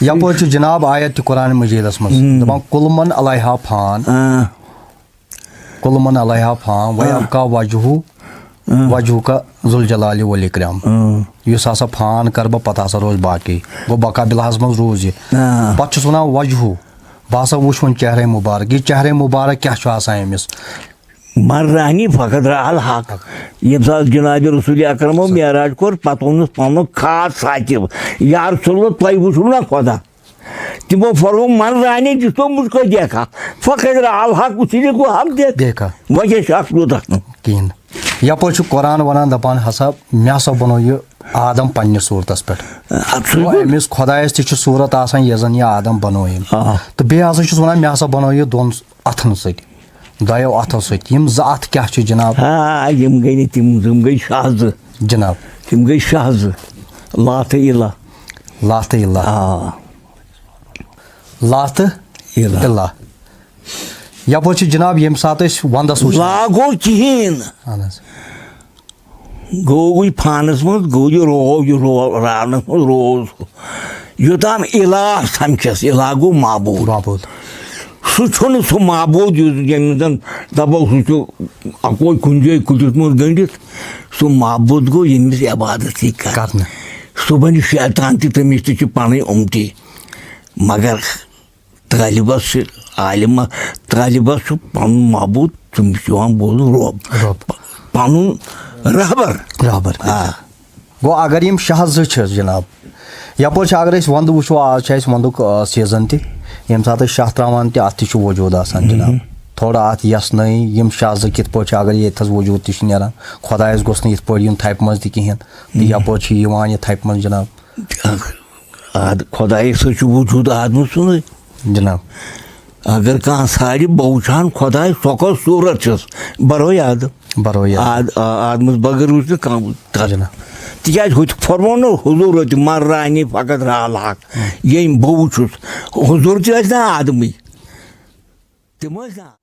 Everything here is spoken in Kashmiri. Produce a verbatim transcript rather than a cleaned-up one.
یپٲرۍ چھُ جناب آیت تہِ قرآن مجیدس منٛز، ہم۔ دپان، "کل من علیہا فان، آ۔ کل من علیہا فان، آ۔ ویبقیٰ وجہہ، آ۔ وجہک ذو الجلال والاکرام۔" آ۔ یُس ہسا فان کر بہٕ، پتہٕ ہسا روزِ باقٕے۔ گوٚو بقا بالہس منٛز روٗز یہِ۔ آ۔ پتہٕ چھُس ونان وجہہ، بہٕ ہسا وٕچھ وۄنۍ چہرے مبارک۔ یہِ چہرے مبارک کیٛاہ چھُ آسان أمِس؟ من رآنی فقد رأى الحق۔ ییٚمہِ ساتہٕ جناب رسول اکرمو معراج کوٚر، پتہٕ ووٚنُس پنُن خاص ساتھیو، "یا رسول اللہ، تۄہہِ وٕچھِو نا خۄدا؟" تِمو فرموو، "من رآنی جس کو مجھ کو دیکھا، فقد رأى الحق، اسی نے کو حق دیکھا۔" دیکھا۔ وۄنۍ کیٛاہ چھُ اکھ یوٗتاہ؟ کِہیٖنۍ۔ یپٲرۍ چھُ قرآن ونان، دپان ہسا، مےٚ ہسا بنوو یہِ آدم پننِس صوٗرتس پٮ۪ٹھ۔ اَدٕ سُے گوٚو گوٚو۔ أمِس خۄدایس تہِ چھِ صوٗرت آسان، یۄس زن یہِ آدم بنوو أمۍ۔ آ۔ تہٕ بیٚیہِ ہسا چھُس ونان، مےٚ ہسا بنوو یہِ دۄن اَتھن سۭتۍ، دۄیو اَتھو سۭتۍ۔ یِم زٕ اَتھ کیٛاہ چھِ جناب؟ آ، یِم گٔے نہٕ تِم، یِم گٔے شاہ زٕ۔ جناب۔ تِم گٔے شاہ زٕ۔ لات تہٕ اِلا۔ لات تہٕ اِلا۔ آ۔ لات تہٕ اِلا۔ اِلا۔ یَپٲرۍ چھِ جناب ییٚمہِ ساتہٕ أسۍ وَندَس وٕچھان۔ لا گوٚو کِہیٖنۍ نہٕ۔ اَہَن حظ۔ گوٚو یہِ پانَس منٛز، گوٚو یہِ رو-، یہِ رو-، راونَس منٛز روز۔ یوٚتام الہ سَمکھٮ۪س، الہ گوٚو معبوٗد۔ معبوٗد۔ سُہ چھُنہٕ سُہ معبوٗد یُس ییٚمِس زَن دَپو سُہ چھُ اَکوے کُنہِ جایہِ کُلِس منٛز گٔنٛڈِتھ۔ سُہ معبوٗد گوٚو ییٚمِس عبادت یی کَرنہٕ۔ کَرنہٕ۔ سُہ بَنہِ شیطان تہِ، تٔمِس تہِ چھِ پَنٕنۍ اُمتی۔ مگر طٲلبَس چھِ عالِمہ، طٲلبَس چھُ پَنُن معبوٗد، تٔمِس چھُ یِوان بولنہٕ رۄب۔ رۄب۔ پَنُن رہبر۔ رہبر۔ آ۔ گوٚو اگر یِم شاہ زٕ چھِ جناب، یَپٲرۍ چھِ اگر أسۍ وَندٕ وٕچھو، آز چھِ اَسہِ وَندُک، آ، سیٖزن تہِ، ییٚمہِ ساتہٕ أسۍ شاہ ترٛاوان تہِ، اَتھ تہِ چھُ وجوٗد آسان جناب۔ مہم۔ تھوڑا اَتھ یَس نٲیی، یِم شاہ زٕ کِتھ پٲٹھۍ چھِ، اگر ییٚتہِ تھَس وجوٗد تہِ چھُ نیران، خۄدایَس گوٚژھ نہٕ یِتھ پٲٹھۍ یُن تھَپہِ منٛز تہِ کِہیٖنۍ، تہٕ مہم۔ یَپٲرۍ چھُ یِوان یہِ تھَپہِ منٛز جناب۔ اَدٕ خۄدایَس سۭتۍ چھُ وجوٗد آدمہٕ سُنٛدُے۔ جناب۔ اگر کانٛہہ سارِ بہٕ وٕچھان خۄداے، سۄ کۄس صوٗرت چھَس؟ بَرو یاد۔ بَرو یاد۔ آد-، آ-، آدمَس بغٲر وٕچھ نہٕ کانٛہہ تَتھ۔ جناب۔ تِکیٛازِ ہُتہِ فرموو نہٕ حضوٗرو تہِ، "من رآنی فقد رأى الحق"۔ ییٚمۍ بہٕ وٕچھُس، حضوٗر تہِ ٲسۍ نہ آدمٕے۔ تِم ٲسۍ نہ